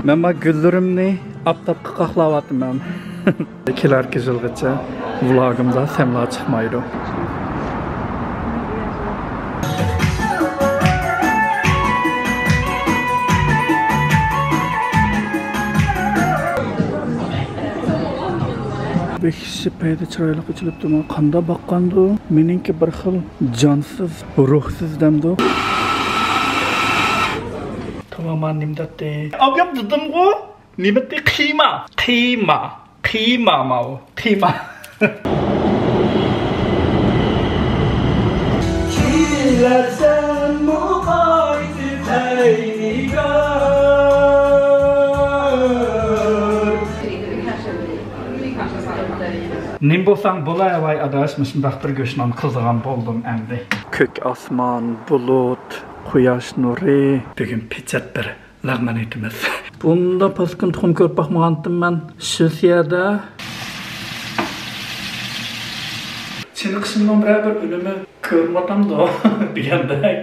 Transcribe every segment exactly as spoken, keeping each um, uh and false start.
مەن ما گۈللىرىمنى ئاپتاپقا قاقلاۋاتىمەن. كېلەركى يىلغىچە ۋلوگىمدا سەملا چىقمايدۇ. بەك شىپەيدە چىرايلىق ئېچىلىپتۇ. قاندا باققاندۇ؟ مېنىڭكى بىر خىل جانسىز، روھسىز دەمدۇ. تامامان نېمە دەتتى؟ ئابيام دېدىمغۇ؟ نېمە دەتتى؟ قىيما. قىيما. قىيما ماۋۇ. قىيما. كېلەرسەنمۇ قايتىپ، ئەي نىگار؟ نېمە بولساڭ بولاي، ۋاي ئاداش، مۇشۇنداق بىر گۆشنان قىلىدىغان بولدۇم ئەمدى. كۆك ئاسمان، بۇلۇت، قۇياش نۇرى. بۈگۈن پېچەت بىر لەغمەن ئېتىمىز. بۇنداق پاسكىنا تۇخۇم كۆرۈپ باقمىغانتىم مەن شىۋېتسىيەدە. چېنىقىشىمنىڭ بىرەر بىر ئۈنۈمى كۆرۈنۈۋاتامدۇ دېگەندەك.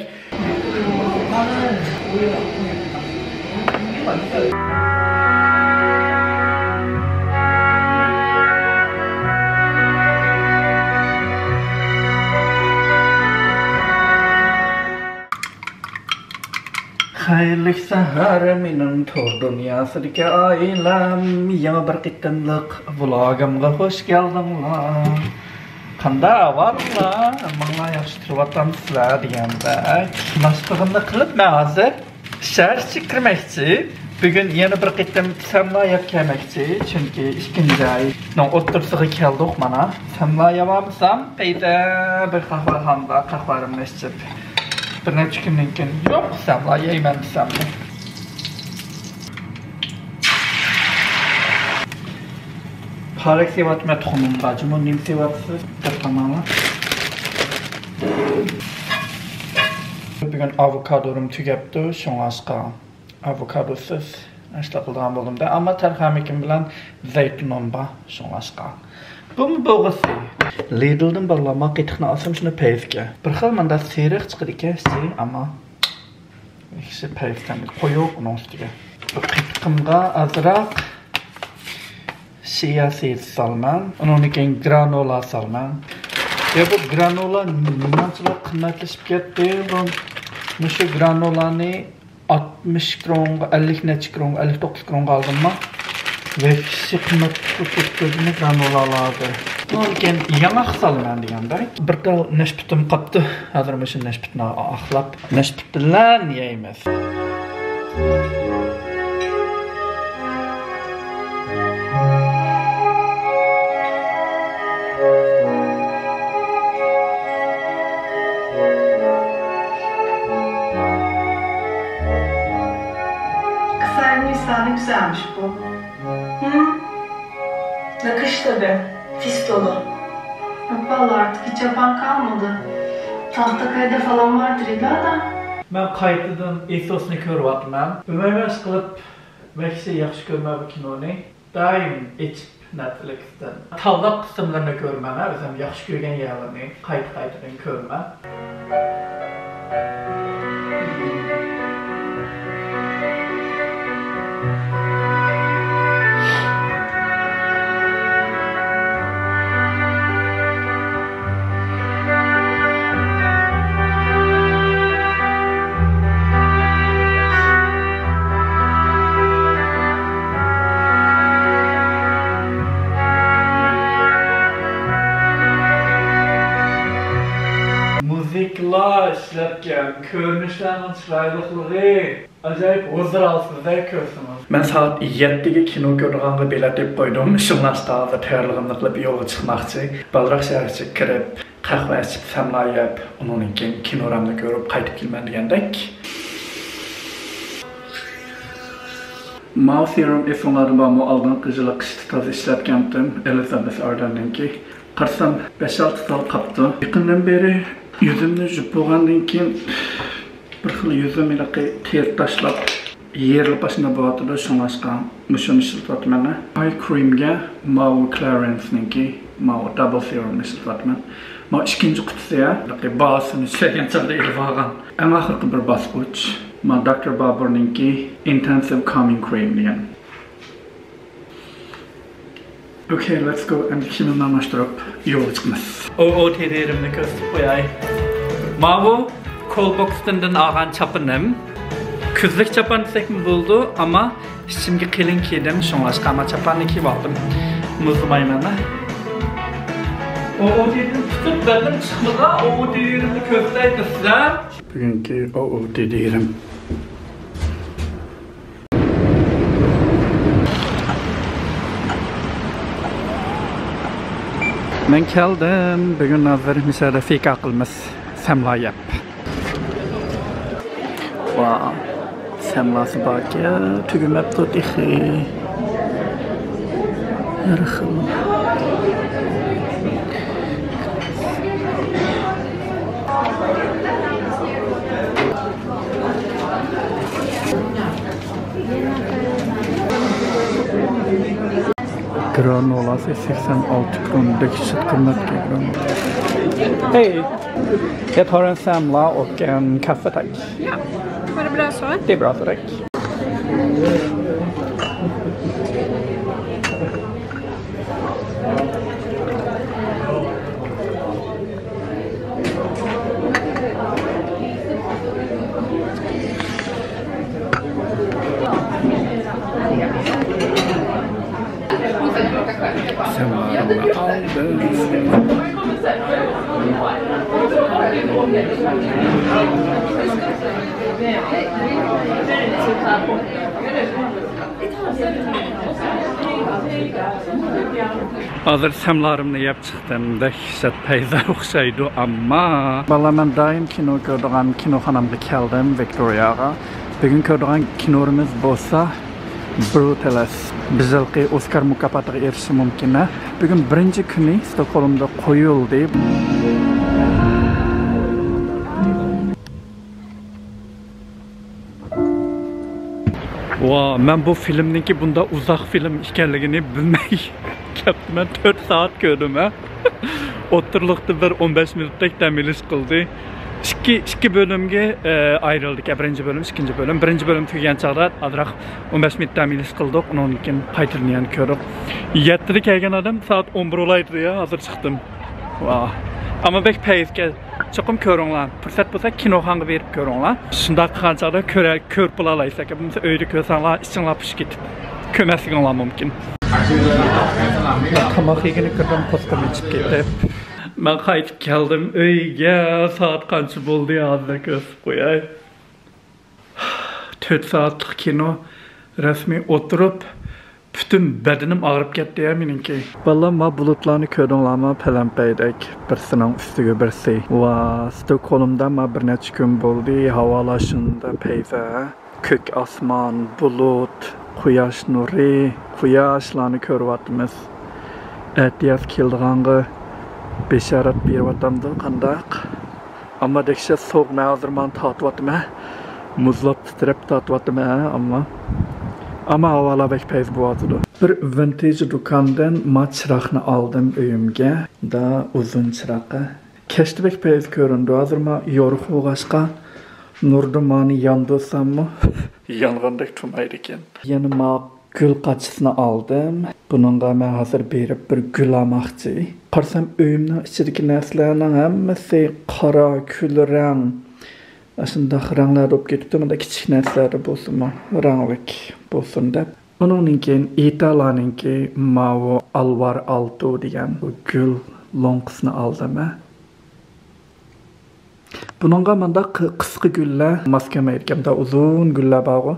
خەيرلىك سەھەر مېنىڭ تور دۇنياسىدىكى ئائىلەم. يېڭى بىر قېتىملىق ۋلوگىمغا خوش كەلدىڭلار. قانداق ئەھۋاللار؟ ماڭا ياخشى تۇرۇۋاتامسىلەر دېگەندەك. ناشتىغىمنى قىلىپ مەن ھازىر شەھەر ئىچىگە كىرمەكچى. بۈگۈن يەنە بىر قېتىم سەملا يەپ كەلمەكچى. چۈنكى ئىككىنچى ئاينىڭ ئوتتۇرىسىغا كەلدۇق مانا. سەملا يەۋالمىسام، قەيتە بىر قەھۋەخانىدا قەھۋەمنى ئىچىپ، بىر نەچچە كۈندىن كېيىن يوق، سەملا يەيمەن دېسەممۇ. پارەك سېۋىۋاتىمەن تۇخۇمۇمغا. جۇمۇ نېمە سېۋىۋاتىسىز؟ دەپ قالماڭلار. بۈگۈن ئاۋوكادولىرىم تۈگەپتۇ، شۇڭلاشقا ئاۋوكادوسىز ناشتا قىلىدىغان بولدۇم-دە. ئەمما تەرخەمىكىم بىلەن زەيتۇنۇم بار، شۇڭلاشقا. بۇمۇ بولغۇسى. لىدلدىن بالىلار، ما قېتىقنى ئالسام شۇنى پەيزگە. بىر خىل مۇنداق سېرىق چىقىدىكەن ئىچى، ئەمما ئىچى پەيزكەن، قويۇق ئۇنىڭ ئۈستىگە. بۇ قېتىقىمغا ئازراق شىيا سېيىت سالىمەن. ئۇنىڭدىن كېيىن گرانولا سالىمەن. يا بۇ گرانولا نېمانچىلا قىممەتلىشىپ كەتتى. بۇ، مۇشۇ گرانولانى ئاتمىش كرونغا، ئەللىك نەچچە كرونغا، ئەللىك توققۇز كرونغا ئالدىممۇ؟ ۋەھشىي قىممەت تۇتۇپ كەتتى گرانولالاردا. ئۇنىڭدىن كېيىن ياڭاق سالىمەن دېگەندەك. بىر تال نەشپۈتۈم قاپتۇ. ھازىر مۇشۇ نەشپۈتنى ئاقلاپ، نەشپۈت بىلەن يەيمىز. Kısa elbiseni güzelmiş bu. Hı? Nakış tabii. Fistolu. Yok vallahi artık hiç yapan kalmadı. Tahtakale'de falan vardır illa da. مەن قايتىدىن ئېسوسنى كۆرۈۋاتىمەن. ئۈمەيۋەش قىلىپ ۋەھشىي ياخشى كۆرمەن بۇ كىنونى. دائىم ئېچىپ نەتفلىكستىن تاللاپ قىسىملىرىنى كۆرىمەن. ئۆزۈم ياخشى كۆرگەن يەرلىرىنى قايتا-قايتىدىن كۆرىمەن. مۇزىكىلار ئىشلەتكەن كۆرۈنۈشلەرنىڭ چىرايلىقلىقى. ئاجايىپ ھۇزۇر ئالىسىز-دە كۆرسىڭىز. مەن سائەت يەتتىگە كىنو كۆرىدىغانغا بېلەت ئېلىپ قويدۇم. شۇڭلاشقا ھازىر تەييارلىقىمنى قىلىپ يولغا چىقماقچى. بالدۇرراق شەھەرگە كىرىپ، قەھۋە ئىچىپ، سەملا يەپ، ئۇنىڭدىن كېيىن كىنورامنى كۆرۈپ قايتىپ كېلىمەن دېگەندەك. ماۋۇ سېرۇم ئېسىڭلاردا بارمۇ؟ ئالدىنقى يىلى قىشتا تازا ئىشلەتكەنتىم، ئېلىزابېس ئاردېندىنكى. قارىسام، بەش-ئالتە تال قاپتۇ. يېقىندىن بېرى يۈزۈمنى يۇيۇپ بولغاندىن كېيىن بىر خىل يۈزۈم ھېلىقى تېرە تاشلاپ، يېرىلىپ ئاشۇنداق بولۇۋاتىدۇ، شۇڭلاشقا مۇشۇنى ئىشلىتىۋاتىمەن. ئاي كرېمگە ماۋۇ كلارىنسنىڭكى، ماۋۇ دابل سېرۇمنى ئىشلىتىۋاتىمەن. ماۋۇ ئىككىنچى قۇتىسى، ھە، ھېلىقى باھاسىنى چۈشۈرگەن چاغدا ئېلىپ ئالغان. ئەڭ ئاخىرقى بىر باسقۇچ. ما دوكتور بابۇرنىڭكى ئىنتېنسىۋ كالمىڭ كرىم دېگەن. Okay, let's go and كىيىمىمنى ئالماشتۇرۇپ يولغا چىقىمىز. ئوئوتىدىرىمنى كۆرسىتىپ قوياي. ماۋۇ كولبوكستىندىن ئالغان چاپىنىم. كۈزلۈك چاپان دېسەكمۇ بولىدۇ، ئەمما ئىچىمگە قېلىن كىيدىم، شۇڭلاشقا ما چاپاننى كىيىپ ئالدىم. مۇزلىمايمەن. ئوئوتىدىن تۇتۇپ بەردىم چىقمىغا، ئوئوتىدىرىمنى كۆرسىتەي دېسەم. بۈگۈنكى ئوئوتىدىرىم. مەن كەلدىم. بۈگۈن ھازىر مىسەدە فىكا قىلىمىز. سەملا يەپ. ۋا، سەملاسى باركەن، تۈگىمەپتۇ تېخى. ھەر خىل. گرانولاسى سەكسەن ئالتە كرون، دەھشەت قىممەتكەن گرانولا. Hey, jag tar en semla och en kaffe, tack. Ja, var det bra så? Det är bra så, tack. ھازىر سەملارىمنى يەپ چىقتىم. دەھشەت پەيزا ئوخشايدۇ، ئەمما. بالىلار، مەن دائىم كىنو كۆرىدىغان كىنوخانامغا كەلدىم، ۋىكتورىياغا. بۈگۈن كۆرىدىغان كىنورىمىز بولسا بروتالىس. بىز ھېلىقى ئوسكار مۇكاپاتىغا ئېرىشىشى مۇمكىن. بۈگۈن بىرىنچى كۈنى ستوكھولمدا قويۇلدى. ۋا، مەن بۇ فىلىمنىڭكى بۇنداق ئۇزاق فىلىم ئىكەنلىكىنى بىلمەي كەپتىمەن. تۆت سائەت كۆردۈم، ھە. ئوتتۇرىلىقتا بىر ئون بەش مىنۇتتەك دەم ئېلىش قىلدى. ئىككى، ئىككى بۆلۈمگە، ئە، ئايرىلدى. بىرىنچى بۆلۈم، ئىككىنچى بۆلۈم. بىرىنچى بۆلۈم تۈگىگەن چاغدا ئازراق ئون بەش مىنۇت دەم ئېلىش قىلدۇق. ئۇنىڭدىن كېيىن قايتىدىن يەنە كۆردۇق. يەتتىدە كەلگەن ئادەم سائەت ئون بىر بولايدۇ يا، ھازىر چىقتىم. ۋا. ئەمما بەك پەيزكەن. چوقۇم كۆرۈڭلار. پۇرسەت بولسا كىنوخانىغا بېرىپ كۆرۈڭلار. شۇنداق قىلغان چاغدا كۆرە-، كۆرۈپ بولالايسىز. بولمىسا ئۆيدە كۆرسەڭلار ئىچىڭلار پۇشۇپ كېتىپ كۆرمەسلىكىڭلار مۇمكىن. تاماق يېگىلى كىردىم، پوستۇم ئېچىپ كېتىپ. مەن قايتىپ كەلدىم ئۆيگە. سائەت قانچە بولدى ھازىر كۆرسىتىپ قوياي. تۆت سائەتلىك كىنو، رەسمىي ئولتۇرۇپ، پۈتۈن بەدىنىم ئاغرىپ كەتتى يا مېنىڭكى. بالىلار، ما بۇلۇتلارنى كۆردۈڭلارمۇ؟ پەلەمپەيدەك بىرسىنىڭ ئۈستىگە بىرسى. ۋا، ستوكھولمدا ما بىر نەچچە كۈن بولدى، ھاۋالار شۇنداق پەيزا. كۆك ئاسمان، بۇلۇت، قۇياش نۇرى، قۇياشلارنى كۆرۈۋاتىمىز. ئەتىياز كېلىدىغانغا بېشارەت بېرىۋاتامدۇ قانداق؟ ئەمما دەھشەت سوغۇق، مەن ھازىر مانا تارتىۋاتىمەن. مۇزلاپ تىترەپ تارتىۋاتىمەن، ئەمما. ئەمما ھاۋالار بەك پەيز بولۇۋاتىدۇ. بىر ۋىنتېج دۇكاندىن ما چىراغنى ئالدىم ئۆيۈمگە. دا ئۇزۇن چىراغ. كەچتە بەك پەيز كۆرۈنىدۇ. ھازىر ما يورۇق بولغاچقا، نۇردا مانى ياندۇرساممۇ، يانغاندەك تۇرمايدىكەن. يەنە ما گۈل قاچىسىنى ئالدىم. بۇنىڭغا مەن ھازىر بېرىپ بىر گۈل ئالماقچى. قارىسام، ئۆيۈمنىڭ ئىچىدىكى نەرسىلەرنىڭ ھەممىسى قارا، كۈل رەڭ، ئاشۇنداق رەڭلەردە بولۇپ كېتىپتۇ. مۇنداق كىچىك نەرسىلەردە بولسىمۇ، رەڭلىك بولسۇن دەپ. ئۇنىڭدىن كېيىن ئىتالىيەنىڭكى ماۋۇ ئالۋار ئالتو دېگەن بۇ گۈل لوڭقىسىنى ئالدىم مەن. بۇنىڭغا مانداق قىسقا گۈللەر ماس كەلمەيدىكەن، مۇنداق ئۇزۇن گۈللەر بارغۇ،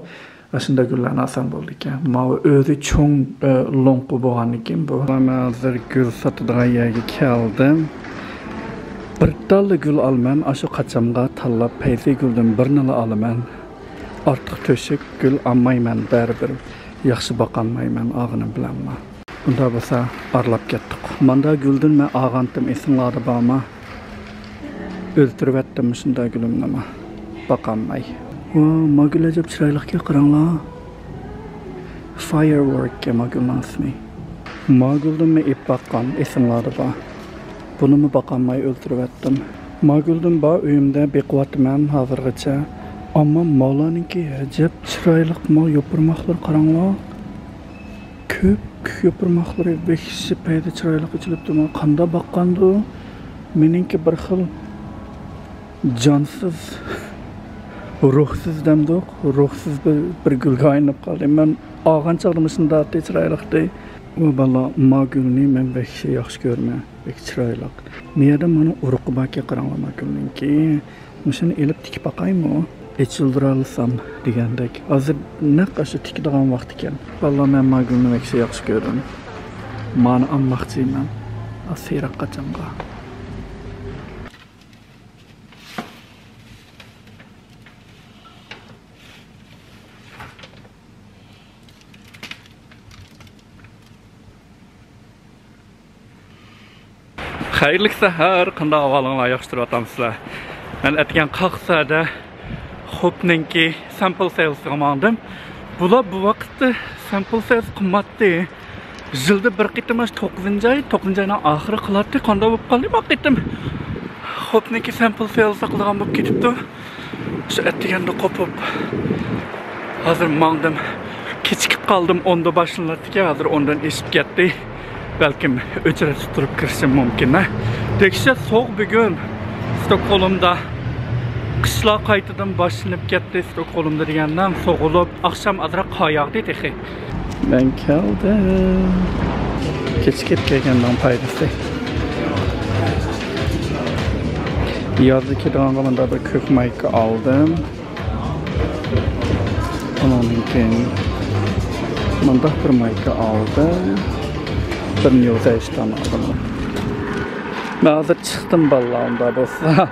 ئاشۇنداق گۈللەرنى ئالسام بولىدىكەن. ماۋۇ ئۆزى چوڭ، ئە، لوڭقا بولغاندىكىن بۇ. مەن ھازىر گۈل ساتىدىغان يەرگە كەلدىم. بىر تاللا گۈل ئالىمەن، ئاشۇ قاچامغا تاللاپ پەيزى گۈلدىن بىرنىلا ئالىمەن. ئارتۇق تۆشۈك گۈل ئالمايمەن بەرىبىر. ياخشى باقالمايمەن ئالغىنىم بىلەنمۇ. ئۇنداق بولسا ئارىلاپ كەتتۇق. ماندا گۈلدىن مەن ئالغانتىم، ئېسىڭلاردا بارمۇ؟ ئۆلتۈرۈۋەتتىم شۇنداق گۈلۈمنىمۇ باقالماي. ۋا، ما گۈل ئەجەب چىرايلىقكەن، قاراڭلار. فايەرۋورك ما گۈلنىڭ ئىسمى. ما گۈلدىنمۇ ئېپ باققان، ئېسىڭلاردا بار. بۇنىمۇ باقالماي ئۆلتۈرۈۋەتتىم. ما گۈلدىن بار ئۆيۈمدە، بېقىۋاتىمەن ھازىرغىچە. ئەمما مالارنىڭكى ئەجەب چىرايلىقمۇ يوپۇرماقلىرى، قاراڭلار. كۆك يوپۇرماقلىرى بەك پەيزى چىرايلىق ئېچىلىپتۇ. مانا قانداق باققاندۇ؟ مېنىڭكى بىر خىل جانسىز، روھسىز دەمدۇق، روھسىز بىر، بىر گۈلگە ئايلىنىپ قالدى. مەن ئالغان چاغدا مۇشۇنداق ئەتتى، چىرايلىقتى. ئۇ بالا ما گۈلنى مەن بەك ياخشى كۆرىمەن، بەك چىرايلىق. مۇ يەردە مانا ئۇرۇقى باركەن، قاراڭلار ما گۈلنىڭكى. مۇشۇنى ئېلىپ تىكىپ باقايمۇ؟ ئېچىلدۇرالىسام دېگەندەك. ھازىر نەق ئاشۇ تىكىدىغان ۋاقىت ئىكەن. بالىلار، مەن ما گۈلنى بەك ياخشى كۆردۈم. مانى ئالماقچىمەن. ئاز سېرىق قاچانغا. خەيرلىك سەھەر، قانداق ئەھۋالىڭلار، ياخشى تۇرۇۋاتامسىلەر؟ مەن ئەتىگەن قاقسەدە خوپنىڭكى سامپل سېلسىغا ماڭدىم. بۇلار بۇ ۋاقىتتا سامپل سېلس قىلماتتى. يىلدا بىر قېتىم ئاشۇ توققۇزىنچى ئاي، توققۇزىنچى ئاينىڭ ئاخىرى قىلاتتى. قانداق بولۇپ قالدى بۇ قېتىم؟ خوپنىڭكى سامپل سېلسى قىلىدىغان بولۇپ كېتىپتۇ. شۇ ئەتىگەندە قوپۇپ، ھازىر ماڭدىم. كېچىكىپ قالدىم، ئوندا باشلىناتتىكەن، ھازىر ئوندىن ئېشىپ كەتتى. بەلكىم ئۆچرەتتە تۇرۇپ كىرىشىم مۇمكىن، ھە؟ دەھشەت سوغۇق بۈگۈن ستوكھولمدا. قىشلار قايتىدىن باشلىنىپ كەتتى ستوكھولمدا دېگەندەم، سوغۇلۇپ، ئاخشام ئازراق قار ياغدى تېخى. مەن كەلدىم. كېچىكىپ كەلگەننىڭ پايدىسى. يازدا كىيىدىغانغا مۇنداق بىر كۆك مايكا ئالدىم. ئۇنىڭدىن كېيىن مۇنداق بىر مايكا ئالدىم. بىر نيۇزەي شتان ئالدىم. مەن ھازىر چىقتىم، بالىلار، ئۇنداق بولسا.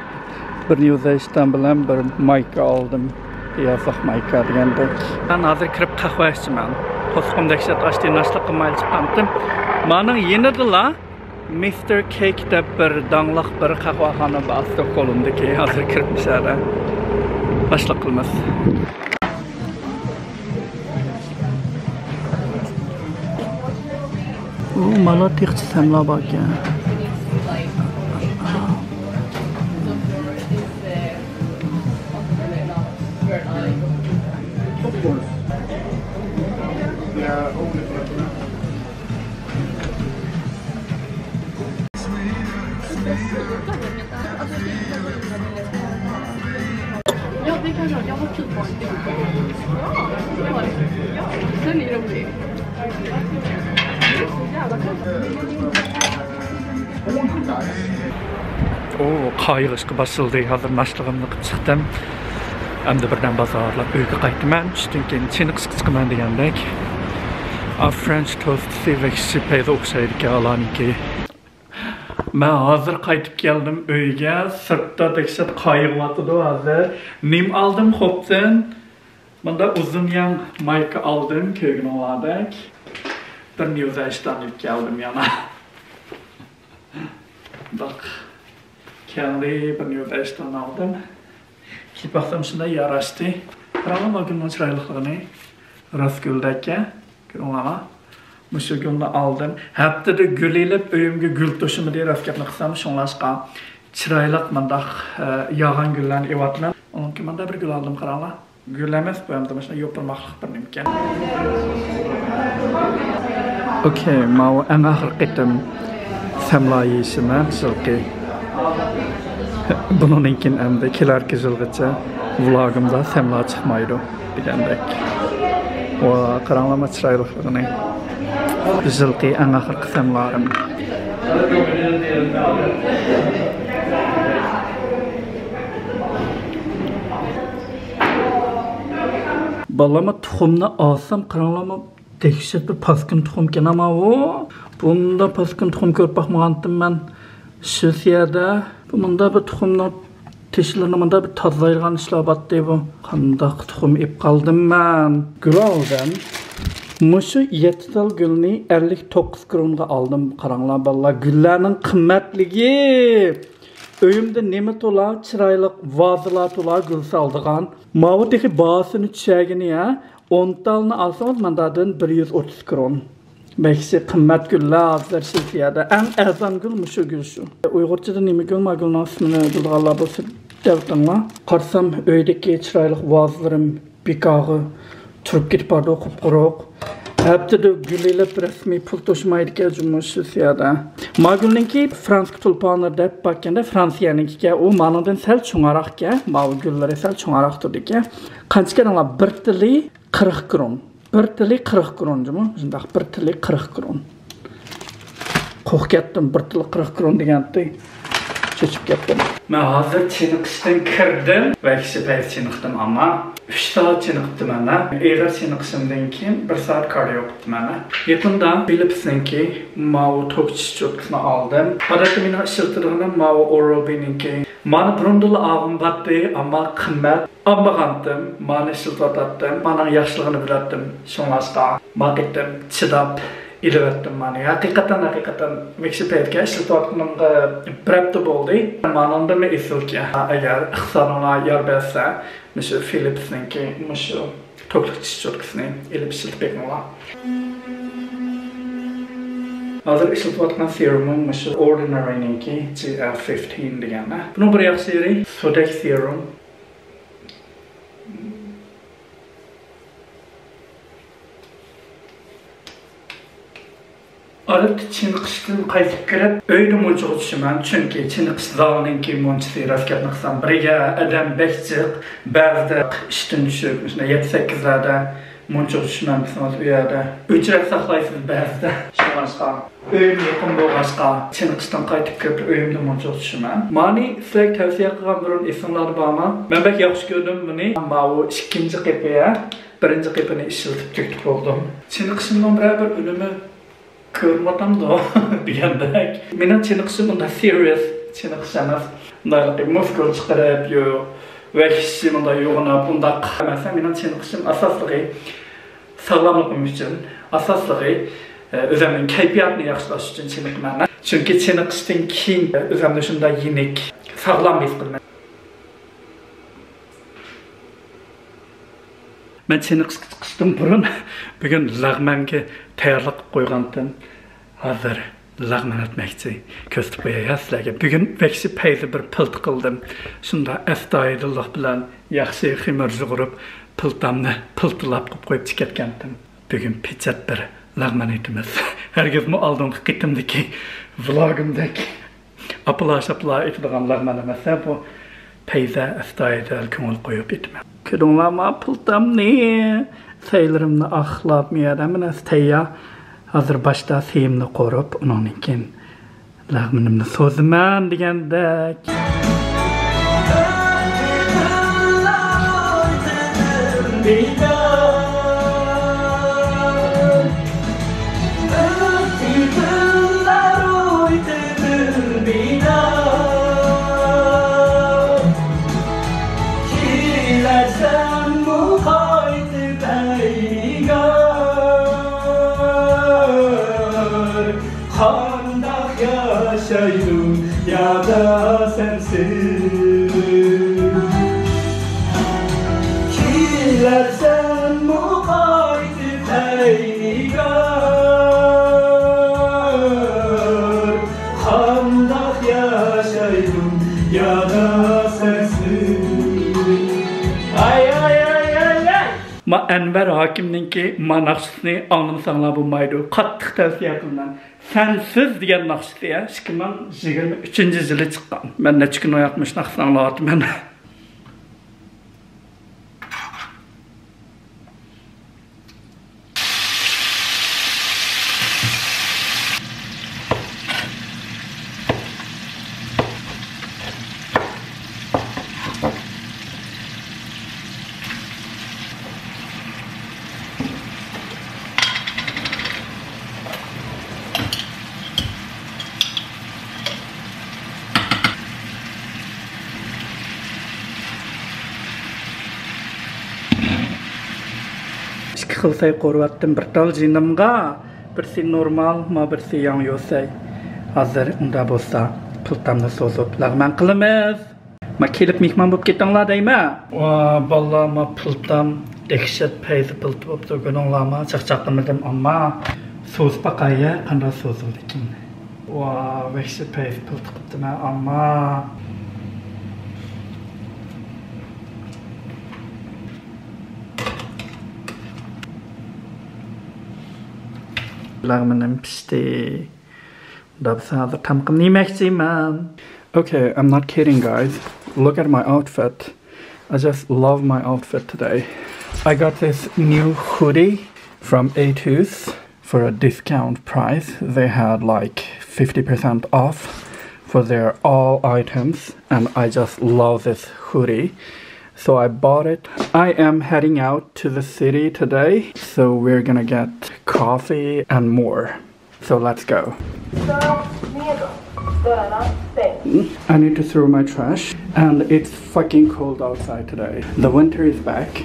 بىر نيۇزەي شتان بىلەن بىر مايكا ئالدىم. يازلىق مايكا دېگەندەك. مەن ھازىر كىرىپ قەھۋە ئىچىمەن. قورسىقىم دەھشەت ئاچتى، ناشتا قىلمايلا چىققانتىم. مانىڭ يېنىدىلا مىستېر كېيك دەپ بىر داڭلىق بىر قەھۋەخانا بار ستوكھولمدىكى. ھازىر كىرىپ مۇشۇ يەردە باشلىق قىلىمىز. ئۇ مانا تېخىچە سەملا باركەن. ئۇ قايىغىشقا باشلىدى. ھازىر ناشتىلىقىمنى قىلىپ چىقتىم. ئەمدى بىردەم بازارلاپ ئۆيگە قايتىمەن. چۈشتىن كېيىن چېنىقىشقا چىقىمەن دېگەندەك. ئا، فرېنچ توستى ۋەھشىي پەيزى ئوخشايدىكەن ئۇلارنىڭكى. مەن ھازىر قايتىپ كەلدىم ئۆيگە. سىرتتا دەھشەت قايىغىۋاتىدۇ ھازىر. نېمە ئالدىم خوپتىن؟ مۇندا ئۇزۇن يەڭ مايكا ئالدىم، كۆرگىنىڭلاردەك. بىر نيۇزەي شتان ئېلىپ كەلدىم يەنە. بۇنداق كەلدى، بىر نيۇزەي شتان ئالدىم. كىيىپ باقسام شۇنداق ياراشتى. قاراڭلار، ما گۈلنىڭ چىرايلىقلىقىنى. راست گۈلدەككەن. كۆرۈڭلارما؟ مۇشۇ گۈلنى ئالدىم. ھەپتىدە گۈل ئېلىپ، ئۆيۈمگە گۈل توشۇمىدى، راست گەپنى قىلسام، شۇڭلاشقا چىرايلىق مۇنداق، ئە، ياغان گۈللەرنى ئېلىۋاتىمەن. ئۇنىڭكى مۇنداق بىر گۈل ئالدىم، قاراڭلار. گۈل ئەمەس، بۇ ئەمدى مۇشۇنداق يوپۇرماقلىق بىر نېمىكەن. ئوكەي، ماۋۇ ئەڭ ئاخىرقى قېتىم سەملا يېيىشىم، ھە، بۇ يىلقى. بۇنىڭدىن كېيىن ئەمدى كېلەركى يىلغىچە ۋلوگىمدا سەملا چىقمايدۇ دېگەندەك. ۋا، قاراڭلارما چىرايلىقلىقىنى. بۇ يىلقى ئەڭ ئاخىرقى سەملارىم. بالىلارما تۇخۇمنى ئالسام، قاراڭلارما دەھشەت بىر پاسكىنا تۇخۇمكەن ئەمما ئۇ. بۇنداق پاسكىنا تۇخۇم كۆرۈپ باقمىغانتىم مەن شىۋېتسىيەدە. بۇ مۇنداق بىر تۇخۇمنىڭ تېشىلىرىنى مۇنداق بىر تازىلايدىغان ئىشلار بارتتى بۇ. قانداق تۇخۇم ئېلىپ قالدىم مەن؟ گۈل ئالدىم. مۇشۇ يەتتە تال گۈلنى ئەللىك توققۇز كرونغا ئالدىم. قاراڭلار بالىلار، گۈللەرنىڭ قىممەتلىكى. ئۆيۈمدە نېمە تولا، چىرايلىق ۋازىلار تولا گۈل سالىدىغان. ماۋۇ تېخى باھاسىنى چۈشەرگىنى، ھە؟ ئون تالنى ئالسىڭىز ماندادىن بىر يۈز ئوتتۇز كرون. بەكشى قىممەت گۈللەر ھازىر شىۋېتسىيەدە. ئەڭ ئەرزان گۈل مۇشۇ گۈل شۇ. ئۇيغۇرچىدا نېمە گۈل؟ ما گۈلنىڭ ئىسمىنى بىلىدىغانلار بولسا دەۋېتىڭلار. قارىسام، ئۆيدىكى چىرايلىق ۋازىلىرىم بىكارغا تۇرۇپ كېتىپ بارىدۇ، قۇپقۇرۇق. ھەپتىدە گۈل ئېلىپ، رەسمىي پۇل توشۇمايدىكەن جۇمۇ شۇ سىيادا. ما گۈلنىڭكى فرانسىيە تۇلپانلىرى دەپ باركەندە، فرانسىيەنىڭكىكەن، ئۇ مانىڭدىن سەل چوڭراقكەن، ماۋۇ گۈللىرى سەل چوڭراق تۇرىدىكەن. قانچە كەنىڭلار؟ بىر تىلى قىرىق كرون. بىر تىلى قىرىق كرون جۇمۇ. شۇنداق، بىر تىلى قىرىق كرون. قورقۇپ كەتتىم، بىر تىلى قىرىق كرون دېگەنتى. چۆچۈپ كەتتىم. مەن ھازىر چېنىقىشتىن كىردىم. ۋەھشىي پەيز چېنىقتىم، ئەمما ئۈچ سائەت چېنىقىپتىمەن. ئېغىر چېنىقىشىمدىن كېيىن بىر سائەت كاردىيو قىپتىمەن. يېقىندا فىلىپسنىڭكى ماۋۇ توك چىشى چوتكىسىنى ئالدىم. ئادەتتە مېنىڭ ئىشلىتىدىغىنىم ماۋۇ ئورال بىنىڭكى. مانا بۇرۇندىنلا ئالغۇم بارتتى، ئەمما قىممەت. ئالمىغانتىم، مانا ئىشلىتىۋاتاتتىم. مانىڭ ياخشىلىقىنى بىلەتتىم. شۇڭلاشقا ما قېتىم چىداپ ئېلىۋەتتىم مانى. ھەقىقەتەن، ھەقىقەتەن ۋەھشىي پەيزگە ئىشلىتىۋاتقىنىمغا بىر ھەپتە بولدى. مانىڭدىنمۇ ئېسىلكەن. ئەگەر ئىقتىسادىڭلار يار بەرسە، مۇشۇ فىلىپسنىڭكى مۇشۇ توكلۇق چىش چوتكىسىنى ئېلىپ ئىشلىتىپ بېقىڭلار. ھازىر ئىشلىتىۋاتقان سېرۇمۇم مۇشۇ ئوردىنارىنىڭكى جى ئېف فىفتىن دېگەن. بۇنىڭ بىر ياخشى يېرى، سۇدەك سېرۇم. ئادەتتە چېنىقىشتىن قايتىپ كىرىپ، ئۆيدە مۇنچىغا چۈشىمەن، چۈنكى چېنىقىش زالىنىڭكى مۇنچىسى، راست گەپنى قىلسام، بىرگە ئادەم بەك جىق، بەزىدە ئىشتىن چۈشۈپ، مۇشۇنداق يەتتە سەككىزلەردە مۇنچىغا چۈشىمەن دېسىڭىز، ئۇ يەردە ئۆچرەت ساقلايسىز بەزىدە. شۇڭلاشقا ئۆيۈم يېقىن بولغاچقا، چېنىقىشتىن قايتىپ كىرىپ، ئۆيۈمدە مۇنچىغا چۈشىمەن. مانى سىلەرگە تەۋسىيە قىلغان بۇرۇن ئېسىڭلاردا بارمۇ؟ مەن بەك ياخشى كۆردۈم بۇنى. ماۋۇ ئىككىنچى قېپى، ھە؟ بىرىنچى قېپىنى ئىشلىتىپ تۈگىتىپ بولدۇم. چېنىقىشىمنىڭ بىرەر بىر ئۈنۈمى كۆرۈنۈۋاتامدۇ دېگەندەك. مېنىڭ چېنىقىشىم ئۇنداق سېرىيەس چېنىقىش ئەمەس. مۇنداق مۇسكۇل چىقىرىپ، يو-، ۋەھشىي مۇنداق يوغىناپ، ئۇنداق ئەمەس. مېنىڭ چېنىقىشىم ئاساسلىقى ساغلاملىقىم ئۈچۈن، ئاساسلىقى، ئە، ئۆزۈمنىڭ كەيپىياتىنى ياخشىلاش ئۈچۈن چېنىقىمەن. چۈنكى چېنىقىشتىن كېيىن ئۆزۈمنى شۇنداق يېنىك، ساغلام ھېس قىلىمەن. مەن چېنىقىشقا چىقىشتىن بۇرۇن بۈگۈن لەغمەنگە تەييارلىق قىلىپ قويغانتىم. ھازىر لەغمەن ئەتمەكچى. كۆرسىتىپ قوياي ھە سىلەرگە. بۈگۈن ۋەھشىي پەيزى بىر پىلتە قىلدىم. شۇنداق ئەستايىدىللىق بىلەن ياخشى خېمىر يۇغۇرۇپ، پىلتامنى پىلتىلاپ قىلىپ قويۇپ چىقىپ كەتكەنتىم. بۈگۈن پىچەت بىر لەغمەن ئېتىمىز. ھەرگىزمۇ ئالدىنقى قېتىمدىكى ۋلوگىمدەك ئاپلا-شاپلا ئېتىدىغان لەغمەن ئەمەس، بۇ پەيزە ئەستايىدىل كۆڭۈل قويۇپ ئېتىمەن. كۆردۈڭلارمۇ پىلتامنى؟ سەيلىرىمنى ئاقلاپ، مۇ يەردە مانا تەييار. ھازىر باشتا سېيىمنى قورۇپ، ئۇنىڭدىن كېيىن لەغمىنىمنى سوزىمەن دېگەندەك. كېلەرسەنمۇ قايتىپ ئەي نىگار؟ قانداق ياشايدۇ يادا سەنسىز؟ كېلەرسەنمۇ قايتىپ ئەي نىگار؟ قانداق ياشايدۇ يادا سەنسىز؟ ئاي، ئاي، ئاي، ئاي، ئاي! ما ئەنۋەر ھاكىمنىڭكى ما ناخشىسىنى ئاڭلىمىساڭلار بولمايدۇ. قاتتىق تەۋسىيە قىلىمەن. سەنسىز دېگەن ناخشىسى، ھە، ئىككى مىڭ يىگىرمە ئۈچىنچى يىلى چىققان. مەن نەچچە كۈن ئاياق مۇشۇ ناخشىنى ئاڭلاۋاتىمەن. ئىككى خىل سەي قورۇۋەتتىم. بىر تال جېنىمغا، بىرسى نورمال، ما بىرسى ياڭ يوسەي. ھازىر ئۇنداق بولسا، پىلتامنى سوزۇپ لەغمەن قىلىمىز. ما كېلىپ مېھمان بولۇپ كېتىڭلار دەيمەن. ۋا باللا، ما پىلتام دەھشەت پەيزى پىلتە بوپتۇ، كۆرۈڭلارما، چاقچاق قىلمىدىم، ئەمما سوزۇپ باقاي، قانداق سوزۇلىدىكىن. ۋا، ۋەھشىي پەيزى پىلتە قىپتىمەن، ئەمما. لەغمىنىم پىشتى. دەپ ھازىر تامىقىمنى يېمەكچىمەن. Okay, I'm not kidding, guys. Look at my outfit. I just love my outfit today. I got this new hoodie from ASOS for a discount price. They had, like, fifty percent off for their all items, and I just love this hoodie. So I bought it. I am heading out to the city today, so we're gonna get coffee and more. So let's go. I need to throw my trash, and it's fucking cold outside today. The winter is back.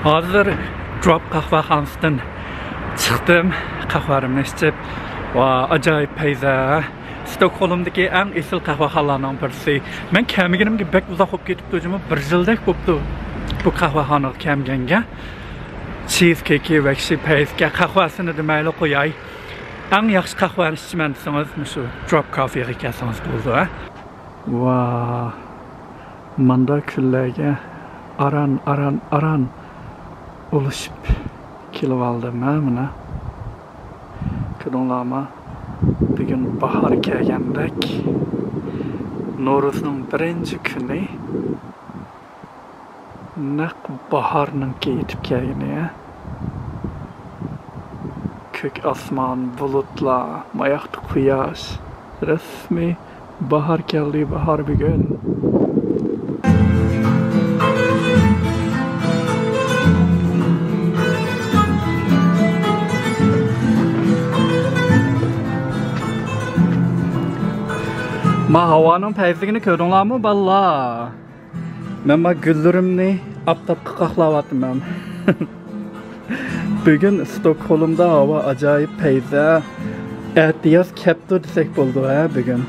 ھازىر دروپ قەھۋەخانىسىدىن چىقتىم. قەھۋەمنى ئىچىپ، ۋا، ئاجايىپ پەيزە. ستوكھولمدىكى ئەڭ ئېسىل قەھۋەخانىلارنىڭ بىرسى. مەن كەلمىگىنىمگە بەك ئۇزاق بولۇپ كېتىپتۇ جۇمۇ، بىر يىلدەك بوپتۇ بۇ قەھۋەخانىغا كەلمىگەنگە. چىز كېكى ۋەھشىي پەيزكەن، قەھۋەسىنى دېمەيلا قوياي. ئەڭ ياخشى قەھۋەنى ئىچىمەن دېسىڭىز، مۇشۇ دروپ كافېغا كەلسىڭىز بولىدۇ، ھە. ۋا، ماندا كۈنلەرگە ئاران، ئاران، ئاران ئۇلىشىپ كېلىۋالدىم، ھە، مانا. كۆردۈڭلارمۇ؟ بۈگۈن باھار كەلگەندەك. نورۇزنىڭ بىرىنچى كۈنى. نەق باھارنىڭكى يېتىپ كەلگىنى، ھە؟ كۆك ئاسمان، بۇلۇتلار، ماياقتا قۇياش. رەسمىي باھار كەلدى، باھار بۈگۈن. ما ھاۋانىڭ پەيزىلىكىنى كۆردۈڭلارمۇ، بالىلار؟ مەن ما گۈللىرىمنى ئاپتاپقا قاقلاۋاتىمەن. بۈگۈن ستوكھولمدا ھاۋا ئاجايىپ پەيزە. ئەتىياز كەپتۇ دېسەك بولىدۇ ھە بۈگۈن.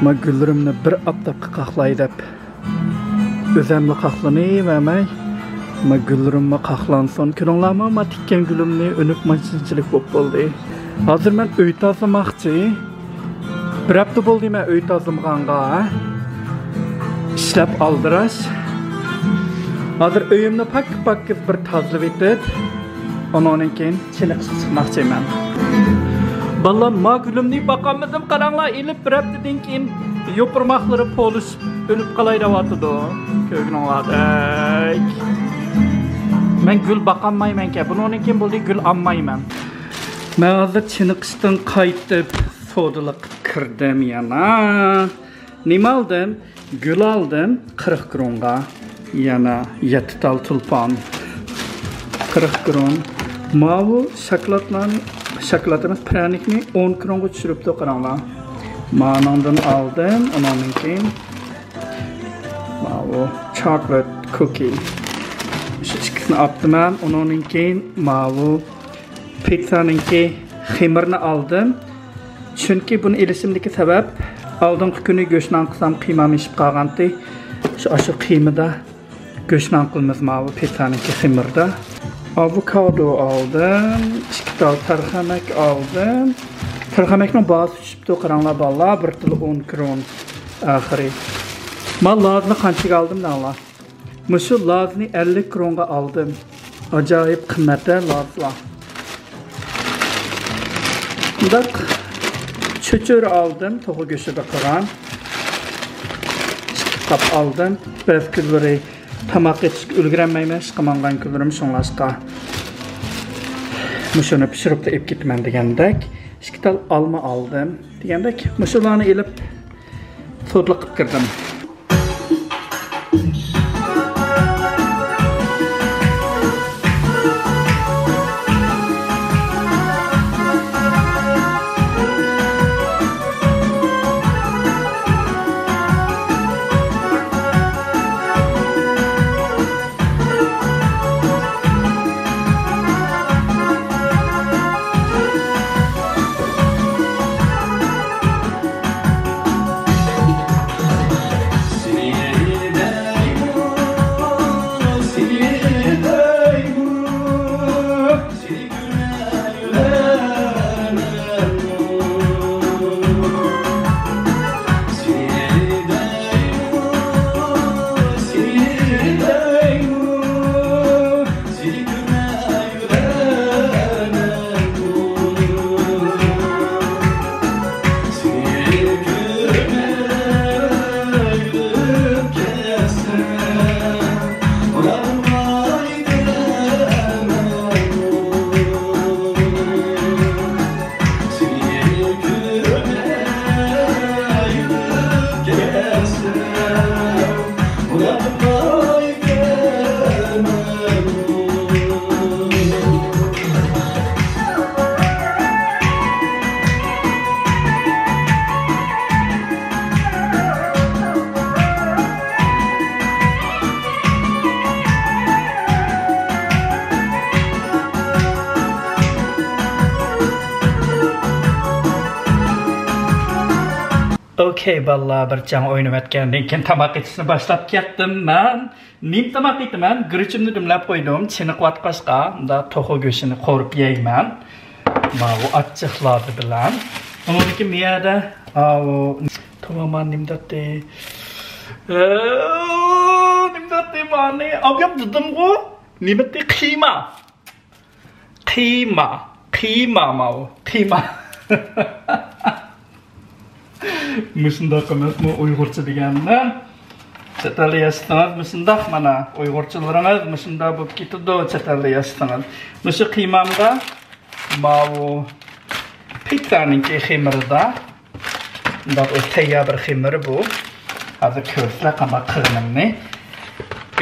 ما گۈللىرىمنى بىر ئاپتاپقا قاقلاي دەپ، ئۆزەملا قاقلىنىۋەرمەي، ما گۈللىرىممۇ قاقلانسۇن. كۆرۈڭلارمۇ، ما تىككەن گۈلۈمنى ئۈنۈپ مانچىنچىلىك بولۇپ بولدى. ھازىر مەن ئۆي تازىلىماقچى. بىر ھەپتە بولدى مەن ئۆي تازىلىمىغانغا. ئىشلەپ ئالدىراش. ھازىر ئۆيۈمنى پاك-پاكىز بىر تازىلىۋېتىپ، ئۇنىڭدىن كېيىن چېنىقىشقا چىقماقچىمەن. بالىلار، ما گۈلۈمنى باقالمىدىم، قاراڭلار، ئېلىپ بىر ھەپتىدىن كېيىن يوپۇرماقلىرى پولۇشۇپ ئۆلۈپ قالاي دەۋاتىدۇ. كۆرگىنىڭلاردەك. مەن گۈل باقالمايمەنكەن، بۇنىڭدىن كېيىن بولدى گۈل ئالمايمەن. مەن ھازىر چېنىقىشتىن قايتىپ، سودىلىق كىردىم يەنە. نېمە ئالدىم؟ گۈل ئالدىم قىرىق كرونغا. يەنە يەتتە تال تۇلپان. قىرىق كرون. ماۋۇ شاكلاتلارنى، شاكلات ئەمەس، پىرەنىكنى ئون كرونغا چۈشۈرۈپتۇ، قاراڭلار. مانىڭدىن ئالدىم، ئۇنىڭدىن كېيىن ماۋۇ چاكلېت كوكى. شۇ ئىككىسىنى ئاپتىمەن. ئۇنىڭدىن كېيىن ماۋۇ پىتسانىڭكى خېمىرىنى ئالدىم. چۈنكى بۇنى ئېلىشىمدىكى سەۋەب، ئالدىنقى كۈنى گۆش نان قىلسام، قىيمام ئېشىپ قالغانتى. شۇ، ئاشۇ قىيمىدا گۆش نان قىلىمىز ماۋۇ پىتسانىڭكى خېمىرىدا. ئاۋوكادو ئالدىم، ئىككى تال تەرخەمەك ئالدىم. تەرخەمەكنىڭ باھاسى چۈشۈپتۇ، قاراڭلار بالىلار، بىر تىل ئون كرون ئاخىرى. مەن لازىنى قانچىگە ئالدىم دەڭلار. مۇشۇ لازىنى ئەللىك كرونغا ئالدىم. ئاجايىپ قىممەت-ھە لازىلار. بۇنداق چۆچۈرە ئالدىم، توخۇ گۆشىدە قىلغان. ئىككى قاپ ئالدىم. بەزى كۈنلىرى تاماق ئېتىشكە ئۈلگۈرەلمەيمەن، ئىشقا ماڭغان كۈنلىرىم، شۇڭلاشقا مۇشۇنى پىشۇرۇپلا ئېلىپ كېتىمەن دېگەندەك ئىككى تال ئالما ئالدىم. دېگەندەك مۇشۇلارنى ئېلىپ سودىلىق قىلىپ كىردىم. ئوكەي، بالىلار، بىر چاڭ ئوينىۋەتكەندىن كېيىن تاماق ئېتىشنى باشلاپ كەتتىم مەن. نېمە تاماق ئېتىمەن؟ گۈرۈچۈمنى دۈملەپ قويدۇم، چېنىقىۋاتقاچقا، مۇنداق توخۇ گۆشىنى قورۇپ يەيمەن. ماۋۇ ئاچچىق لادى بىلەن. ئۇنىڭدىن كېيىن مۇ يەردە، ئاۋۇ، تومامان نېمە دەتتى؟ ئە، نېمە دەتتى مانى؟ ئابيام دېدىمغۇ. نېمە دەتتى؟ قىيما. قىيما، قىيما ماۋۇ، قىيما. مۇشۇنداق ئەمەسمۇ ئۇيغۇرچە دېگەننى؟ چەت ئەلدە ياشىسىڭىز مۇشۇنداق مانا، ئۇيغۇرچىلىرىڭىز مۇشۇنداق بولۇپ كېتىدۇ، چەت ئەلدە ياشىسىڭىز. مۇشۇ قىيمامغا ماۋۇ پىتزانىڭكى خېمىرىدا مۇنداق ئۆزى تەييار بىر خېمىر بۇ. ھازىر كۆرىسىلەر قانداق قىلغىنىمنى.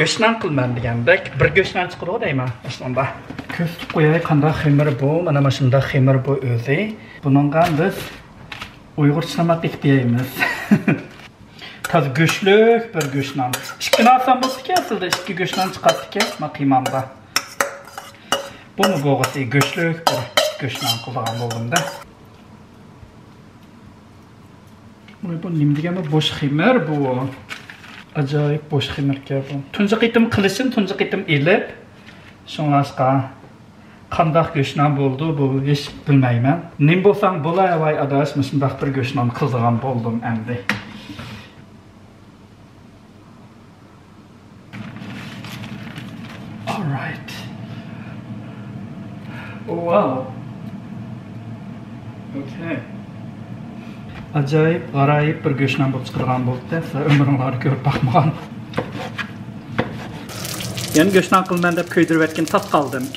گۆشنان قىلىمەن دېگەندەك، بىر گۆشنان چىقىدىغۇ دەيمەن ئەسلىدە. كۆرسىتىپ قوياي قانداق خېمىر بۇ. مانا مۇشۇنداق خېمىر بۇ ئۆزى. بۇنىڭغا بىز ئۇيغۇرچە تاماق ئېتىپ يەيمىز. تازا گۆشلۈك بىر گۆشنان. ئىككىنى ئالسام بولسىكەن، ئەسلىدە ئىككى گۆشنان چىقاتتىكەن ما قىيمامدا. بۇمۇ بولغۇسى گۆشلۈك بىر گۆشنان قىلىدىغان بولدۇم-دە. ۋاي، بۇ نېمە دېگەن بۇ؟ بوش خېمىر بۇ. ئاجايىپ بوش خېمىركەن بۇ. تۇنجى قېتىم قىلىشىم، تۇنجى قېتىم ئېلىپ. شۇڭلاشقا قانداق گۆشنان بولدى بۇ، ھېچ بىلمەيمەن. نېمە بولساڭ بولاي، ۋاي ئاداش، مۇشۇنداق بىر گۆشنان قىلىدىغان بولدۇم ئەمدى. All right. Wow. Okay. ئاجايىپ، غارايىپ بىر گۆشنان بولۇپ چىقىدىغان بولدى. سىلەر ئۆمرۈڭلاردا كۆرۈپ باقمىغان. يەنە گۆشنان قىلىمەن دەپ كۆيدۈرۈۋەتكىنى تاس قالدىم.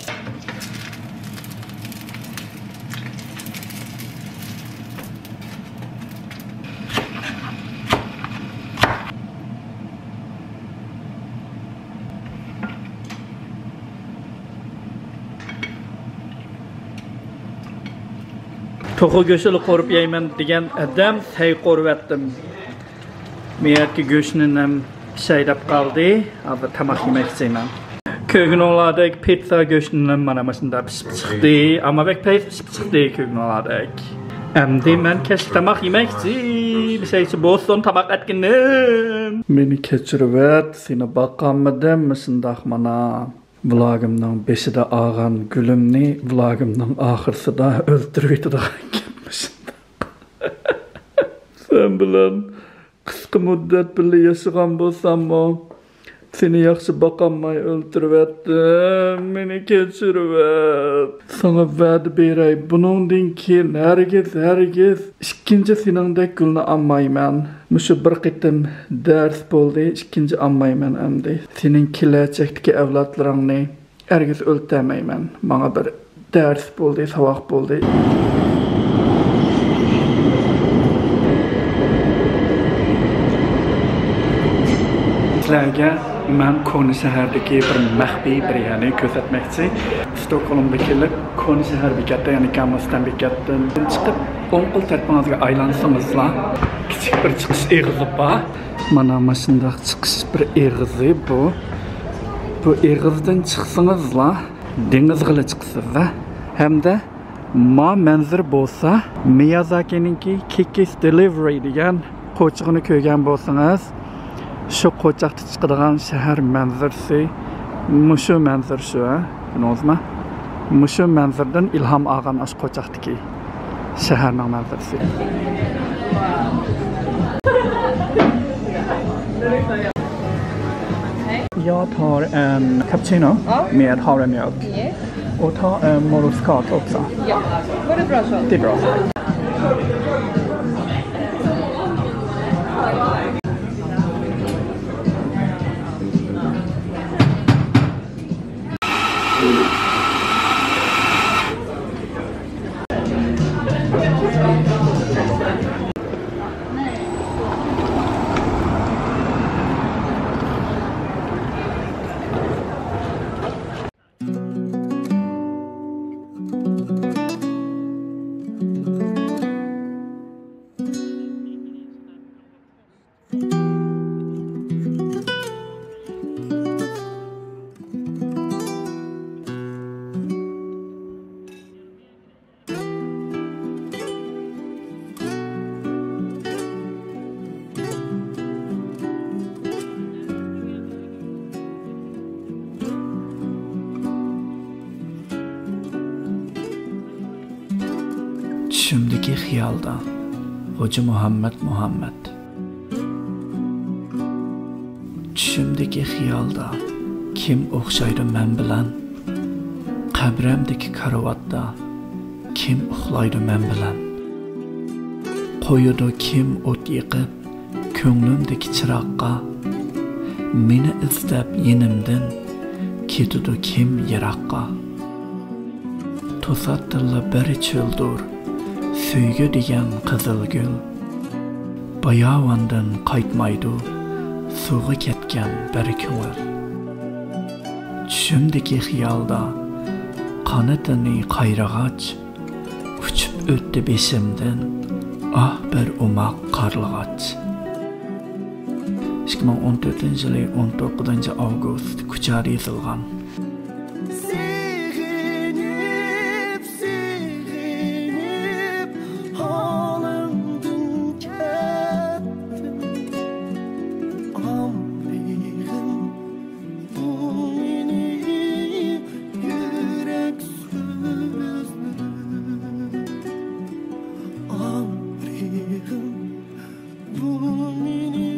توخۇ گۆشىلا قورۇپ يەيمەن دېگەن ئادەم سەي قورۇۋەتتىم. مېيەتكە گۆشنىنىم پىشاي دەپ قالدى. ھازىر تاماق يېمەكچىمەن. كۆرگىنىڭلاردەك پىتزا گۆشنىنىم مانا مۇشۇنداق پىشىپ چىقتى. ئەمما بەك پەس پىشىپ چىقتى كۆرگىنىڭلاردەك. ئەمدى مەن كەچلىك تاماق يېمەكچى. بىشەيچە بولسۇن تاماق ئەتكىنىم. مېنى كەچۈرۈۋەت، سېنى باقالمىدىم مۇشۇنداق مانا. ۋىلاگىمنىڭ بېشىدا ئالغان گۈلۈمنى ۋىلاگىمنىڭ ئاخىرسىدا ئۆلتۈرۈۋېتىدىغان گەپمۇ شۇنداق. سەن بىلەن قىسقا مۇددەت بىللە ياشىغان بولساممۇ، سېنى ياخشى باقالماي ئۆلتۈرۈۋەتتىم. مېنى كەچۈرۈۋەت. ساڭا ۋەدە بېرەي، بۇنىڭدىن كېيىن ھەرگىز، ھەرگىز ئىككىنچى سېنىڭدەك گۈلنى ئالمايمەن. مۇشۇ بىر قېتىم دەرس بولدى، ئىككىنچى ئالمايمەن ئەمدى. سېنىڭ كېلەچەكتىكى ئەۋلادلىرىڭنى ھەرگىز ئۆلتەرمەيمەن. ماڭا بىر دەرس بولدى، ساۋاق بولدى. سىلەرگە مەن كونا شەھەردىكى بىر مەخپىي بىر يەرنى كۆرسەتمەكچى. ستوكھولمغا كېلىپ، كونا شەھەر بېكەتتە، يەنى گاملېستان بېكەتتىن چىقىپ، ئوڭ قول تەرىپىڭىزگە ئايلانسىڭىزلا، كىچىك بىر چىقىش ئېغىزى بار. مانا مۇشۇنداق چىقىش بىر ئېغىزى بۇ. بۇ ئېغىزدىن چىقسىڭىزلا دېڭىزغىلا چىقىسىز ھە. ھەمدە ما مەنزىرە بولسا مىيازاكىنىڭكى كىكىس دېلىۋېرى دېگەن قوچىقىنى كۆرگەن بولسىڭىز، شۇ قوچاقتا چىقىدىغان شەھەر مەنزىرىسى مۇشۇ مەنزىرە شۇ ھە. تونۇدۇڭىزمۇ؟ مۇشۇ مەنزىرىدىن ئىلھام ئالغان ئاشۇ قوچاقتىكى شەھەرنىڭ مەنزىرىسى. Jag tar en cappuccino med havremjölk. Och ta en moroskatt också. Ja, var det bra så? Det är bra. چۈشۈمدىكى خىيالدا، خوجا مۇھەممەد مۇھەممەد. چۈشۈمدىكى خىيالدا كىم ئوخشايدۇ مەن بىلەن؟ قەبرەمدىكى كارىۋاتتا كىم ئۇخلايدۇ مەن بىلەن؟ قويىدۇ كىم ئوت يېقىپ كۆڭلۈمدىكى چىراغقا؟ مېنى ئىزدەپ يېنىمدىن كېتىدۇ كىم يىراققا؟ توساتتىنلا بىر چۆلدۇر سۆيگۈ دېگەن قىزىل گۈل. باياۋاندىن قايتمايدۇ سۇغا كەتكەن بىر كۆڭۈل. چۈشۈمدىكى خىيالدا قانىتىنى قايرىغاچ، ئۇچۇپ ئۆتتى بېشىمدىن ئاھ بىر ئوماق قارلىغاچ. ئىككى مىڭ ئون تۆتىنچى يىلى ئون توققۇزىنچى ئاۋگۇست كۇچادا يېزىلغان. سېغىنىپ، سېغىنىپ، ھالىڭدىن كەتتىم. ئامرىغىم، بۇ مېنى يۈرەك سۆزلىرى. ئامرىغىم، بۇ مېنى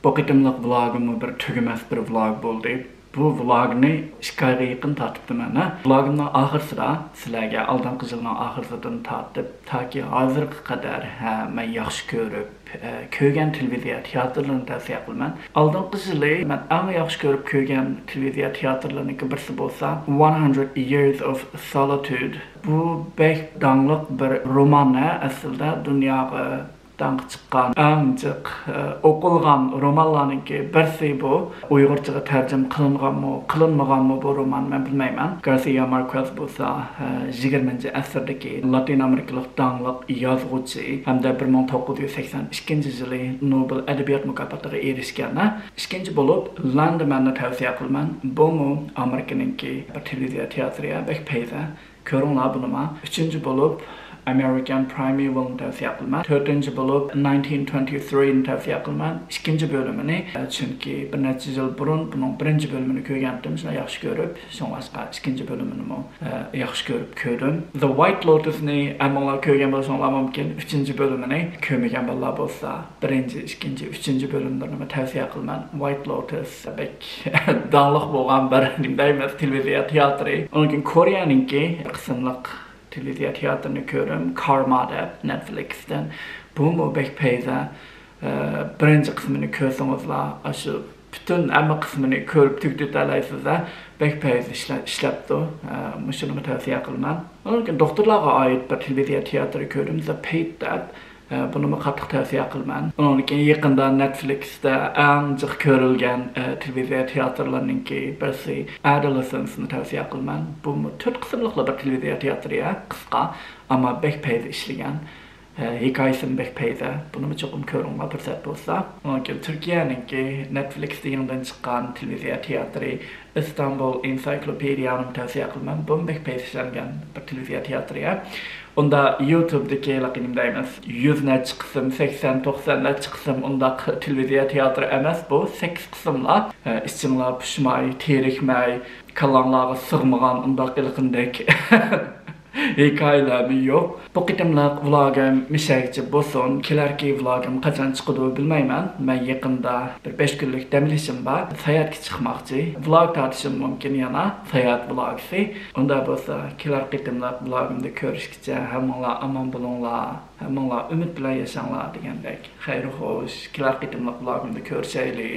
بۇ قېتىملىق ۋلوگىممۇ بىر تۈگىمەس بىر ۋلوگ بولدى. بۇ ۋلوگنى ئىككى ئايغا يېقىن تارتىپتىمەن، ھە. ۋلوگىمنىڭ ئاخىرسىدا سىلەرگە ئالدىنقى يىلنىڭ ئاخىرسىدىن تارتىپ تاكى ھازىرغا قەدەر، ھە، مەن ياخشى كۆرۈپ، ئە، كۆرگەن تېلېۋىزىيە تىياتىرلىرىنى تەۋسىيە قىلىمەن. ئالدىنقى يىلى مەن ئەڭ ياخشى كۆرۈپ كۆرگەن تېلېۋىزىيە تىياتىرلىرىنىڭكى بىرسى بولسا One Hundred Years of Solitude. بۇ بەك داڭلىق بىر رومان، ھە، ئەسلىدە دۇنياغا داڭقى چىققان، ئەڭ جىق، ئە، ئوقۇلغان رومانلارنىڭكى بىرسى بۇ. ئۇيغۇرچىغا تەرجىمە قىلىنغانمۇ، قىلىنمىغانمۇ بۇ رومان، مەن بىلمەيمەن. گارسىيا ماركۋېز بولسا، ئە، يىگىرمىنچى ئەسىردىكى لاتىن ئامېرىكىلىق داڭلىق يازغۇچى ھەمدە بىر مىڭ توققۇز يۈز سەكسەن ئىككىنچى يىلى نوبېل ئەدەبىيات مۇكاپاتىغا ئېرىشكەن. ئىككىنچى بولۇپ، لاندىمەننى تەۋسىيە قىلىمەن. بۇمۇ ئامېرىكىنىڭكى بىر تېلېۋىزىيە تىياتىرى، بەك پەيزى. كۆرۈڭلار بۇنىما. ئۈچىنچى بولۇپ، American Primevalنى تەۋسىيە قىلىمەن. تۆتىنچى بولۇپ، ناينتىن تۇرتى تىرىنى تەۋسىيە قىلىمەن. ئىككىنچى بۆلۈمىنى، ئە، چۈنكى بىر نەچچە يىل بۇرۇن بۇنىڭ بىرىنچى بۆلۈمىنى كۆرگەنتىم، شۇڭا ياخشى كۆرۈپ، شۇڭلاشقا ئىككىنچى بۆلۈمىنىمۇ، ئە، ياخشى كۆرۈپ كۆردۈم. The White Lotusنى ھەممىڭلار كۆرگەن بولساڭلار مۇمكىن، ئۈچىنچى بۆلۈمىنى كۆرمىگەن بالىلار بولسا، بىرىنچى، ئىككىنچى، ئۈچىنچى بۆلۈملىرىنىمۇ تەۋسىيە قىلىمەن. White Lotus بەك داڭلىق بولغان بىر، نېمە دەيمىز، تېلېۋىزىيە تىياتىرى. ئۇنىڭ كېيىن كورېيەنىڭكى بىر قىسىملىق تېلېۋىزىيە تىياتىرىنى كۆردۈم، كارما دەپ، نېتفلىكستىن. بۇمۇ بەك پەيزە. ئە، بىرىنچى قىسمىنى كۆرسىڭىزلا، ئاشۇ پۈتۈن ھەممە قىسمىنى كۆرۈپ تۈگىتەلەيسىز-دە، بەك پەيزى ئىشلە-، ئىشلەپتۇ. ئە، مۇشۇنىمۇ تەۋسىيە قىلىمەن. ئۇنىڭدىن كېيىن دوختۇرلارغا ئائىت بىر تېلېۋىزىيە تىياتىرى كۆردۈم، The Paid دەپ. ئە، بۇنىمۇ قاتتىق تەۋسىيە قىلىمەن. ئۇنىڭدىن كېيىن يېقىندا نېتفلىكستا ئەڭ جىق كۆرۈلگەن، ئە، تېلېۋىزىيە تىياتىرلىرىنىڭكى بىرسى Adolescenceنى تەۋسىيە قىلىمەن. بۇمۇ تۆت قىسىملىقلا بىر تېلېۋىزىيە تىياتىرى، قىسقا، ئەمما بەك پەيزى ئىشلىگەن. ئە، ھېكايىسىمۇ بەك پەيزە. بۇنىمۇ چوقۇم كۆرۈڭلار، پۇرسەت بولسا. ئۇنىڭدىن كېيىن تۈركىيەنىڭكى نېتفلىكستا يېڭىدىن چىققان تېلېۋىزىيە تىياتىرى ئىستانبۇل ئېنسىكلوپېدىيانىمۇ تەۋسىيە قىلىمەن. بۇمۇ بەك پەيزى ئىشلەنگەن بىر تېلېۋىزىيە تىياتىرى. ئۇندا يۇتۇبتىكى، نېمە دەيمىز، يۈز نەچچە قىسىم، سەكسەن، توقسان نەچچە قىسىم ئۇنداق تېلېۋىزىيە تىياتىرى ئەمەس، بۇ سەككىز قىسىملا. ئە، ئىچىڭلار پۇشماي، تېرىكمەي، كاللاڭلارغا سىغمىغان ئۇنداق ھېلىقىدەك ھېكايىلەرمۇ يوق. بۇ قېتىملىق ۋلوگىم مۇشەگىچە بولسۇن. كېلەركى ۋلوگىم قاچان چىقىدۇ بىلمەيمەن. مەن يېقىندا بىر بەش كۈنلۈك دەم ئېلىشىم بار. ساياھەتكە چىقماقچى. ۋلوگ تارتىشىم مۇمكىن يەنە، ساياھەت ۋلوگىسى. ئۇنداق بولسا كېلەر قېتىملىق ۋلوگىمدا كۆرۈشكىچە ھەممىڭلار ئامان بولۇڭلار. ھەممىڭلار ئۈمىد بىلەن ياشاڭلار دېگەندەك. خەير خوش. كېلەر قېتىملىق ۋلوگىمدا كۆرۈشەيلى.